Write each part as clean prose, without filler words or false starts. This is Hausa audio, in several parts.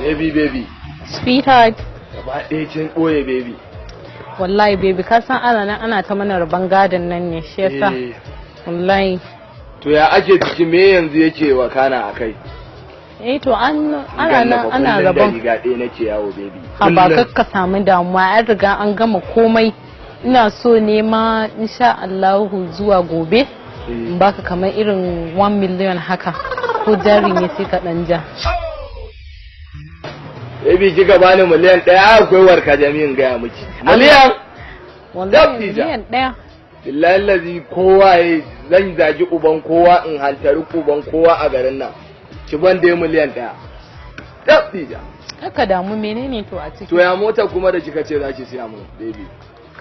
Baby, baby. Sweetheart. Gaba ɗaya kin ɓoye, baby. Wallahi baby, ka san ana nan ana ta mana rabon gadon nan ne, shi yasa. Wallahi. To ya ake ciki, me yanzu yake wakana a kai? Eh to an ana nan ana rabon. Riga ɗaya nake yawo, baby. Ha ba, kakka samu damuwa, an riga an gama komai. Ina so ne ma insha Allahu zuwa gobe in baka kamar irin 1 million haka, ko jari ne sai ka dan ja. Baby, kika bani 1 miliyan akwai warka jami'in gaya miki. Miliyan? Wallahi 1 miliyan. Billahi lazi kowa ya zan zagi uban kowa in hantari uban kowa a garin nan. Ki ban dai 1 miliyan. Tabbija. Kaka damu, menene to a ciki? To ya mota kuma da kika ce za ki siya mun, baby?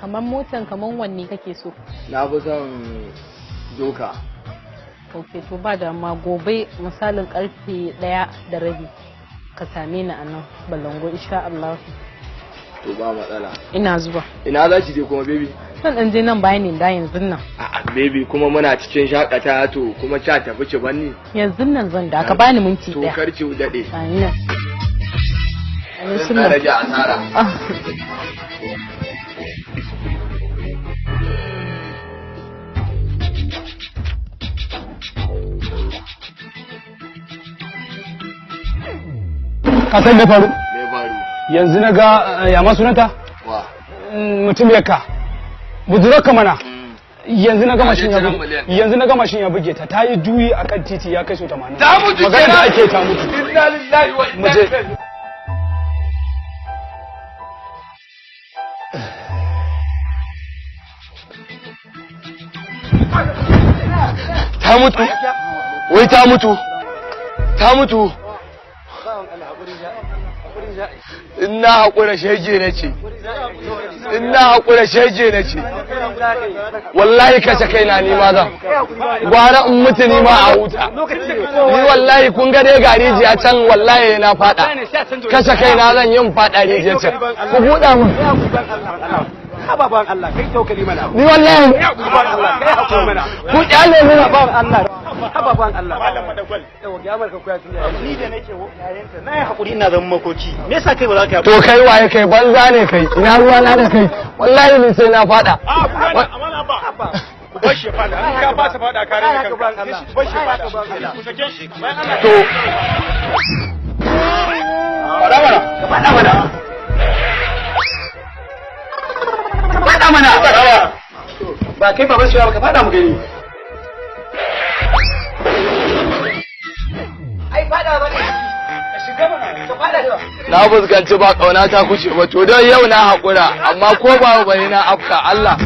Kamar motan kamar wanne kake so? Na fi son doka. Ok, to ba damuwa, gobe misalin karfe 1:30 ka same ni a nan Balango insha Allah. To ba matsala. Ina zuwa. Ina za ki je kuma, baby? Zan dan je nan bayan ne da yanzu nan. A'a baby, kuma muna cikin shakatawa, to kuma kya tafi ki banni. Yanzu nan zan da ka bani minti ɗaya. To kar ki dade. Amin. Amin. Rage asara. Ka san me faru? Me faru? Yanzu na ga ya ma sunanta? Wa? Mutum ya ka. Budurarka mana. Yanzu na ga mashin ya buge. Yanzu na ga mashin ya buge ta. Ta yi juyi akan titi ya kai so 80. Ta mutu. Magana da ake, ta mutu. Inna lillahi wa inna ilaihi. Ta mutu. Wai ta mutu. Ta mutu. In na haƙura shege na ce, in na haƙura shege na ce, wallahi kashe kaina ni ma zan, gwara in mutu ni ma a huta. Ni wallahi kun ga dai ga rijiya can, wallahi na fada, kashe kaina zan yin fada rijiya can, ku buɗa mun. Baban Allah, kai taukali mana. Ni wallahi Baban Allah, kai hakuri mana. Ku kyale mu. Baban Allah, baban Allah. Malam Madagwal, yawa ga marka koya tun ni da nake yayanta na yi hakuri, ina zama makoki, me yasa kai ba za ka To kai waye kai? Banza ne kai, ina ruwa na da kai? Wallahi ni sai na fada. A ku gane amana ba ku bar shi fada, in ka ba sa fada ka rage kanka, ku bar shi fada, ku sake shi bayan Allah. To fada mana, fada mana, fada mana. Ba kai baban shi ba, ka fada mu gani. Ai fada ba ne ka shiga mana, ka fada. Na fuskanci ba kauna ta kuce ba, to don yau na haƙura, amma ko ba bane na afka Allah.